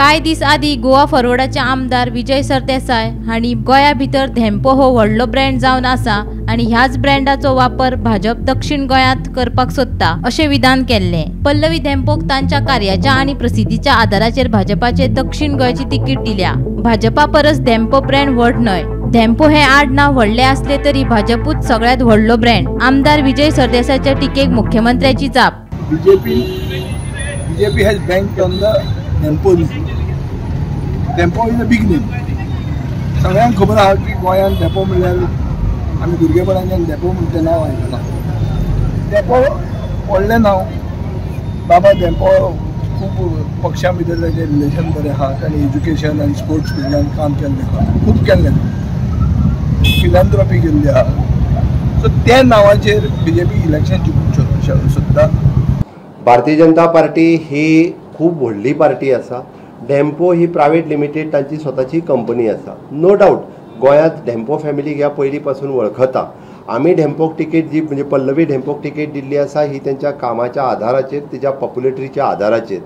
कांय दीस आदीं गोवा फॉरवर्डाचे आमदार विजय सरदेसाय हांणी गोंया भितर धेंपो हो व्हडलो ब्रँड जावन आसा आनी ह्याच ब्रँडाचो वापर भाजप दक्षिण गोंयांत करपाक सोदता अशें विधान केल्लें. पल्लवी धेंपोक तांच्या कार्याच्या आनी प्रसिद्धीच्या आदाराचेर भाजपाचे दक्षिण गोंयची तिकीट दिल्या. भाजपा परस धेंपो ब्रँड व्हड न्हय. धेंपो हे आडनांव व्हडलें आसलें तरी भाजपूच सगळ्यांत व्हडलो ब्रँड. आमदार विजय सरदेसायच्या टिकेक मुख्यमंत्र्याची जाप. BJP has banked on the Dempo name. Dempo is a big name. सगळ्यांक खबर आहा की गोंयांत धेंपो म्हणल्यार आमी भुरगेपणाच्यान धेंपो म्हणटा तें नांव आयकलां. धेंपो व्हडलें नांव. बाबा धेंपो खूब पक्षां भितर ताचें रिलेशन बरें आहा. ताणें एज्युकेशन आनी स्पोर्ट्स फिल्डान काम केल्लें आहा, खूब केल्लें आहा, फिलांथ्रॉपी केल्ली आहा. सो त्या नांवाचेर बीजेपी इलेक्शन जिखूंक सोदता. भारतीय जनता पार्टी ही खूब व्हडली पार्टी आसा. धेंपो ही प्रायवेट लिमिटेड तांची स्वताची कंपनी आसा. नो डावट गोंयांत धेंपो फॅमिलीक ह्या पयलीं पासून वळखता. आमी धेंपोक तिकेट जी म्हणजे पल्लवी धेंपोक तिकेट दिल्ली आसा ही तेंच्या कामाच्या आधाराचेर, तिच्या पॉप्युलरिटीच्या आधाराचेर.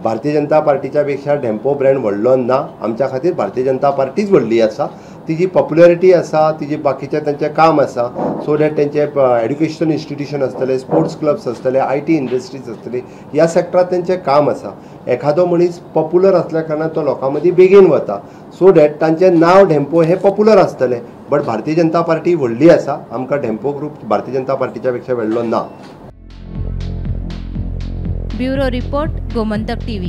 भारतीय जनता पार्टीच्या पेक्षा धेंपो ब्रँड व्हडलो ना. आमच्या खातीर भारतीय जनता पार्टीच व्हडली आसा. तिजी पॉप्युलरिटी आसा, तिजी बाकीचें तेंचें काम आसा. सो that तेंचे एड्युकेशन इन्स्टिट्यूशन आसतले, स्पोर्ट्स क्लब्स आसतले, IT industries आसतली, ह्या सॅक्टरांत तेंचें काम आसा. एखादो मनीस पॉप्युलर आसल्या कारणान तो लोकां मदीं बेगीन वता. सो that तांचें नांव धेंपो हें पॉप्युलर आसतलें. बट भारतीय जनता पार्टी व्हडली आसा. आमकां धेंपो ग्रूप भारतीय जनता पार्टीच्या पेक्षा व्हडलो ना. Bureau report, Gomantak TV.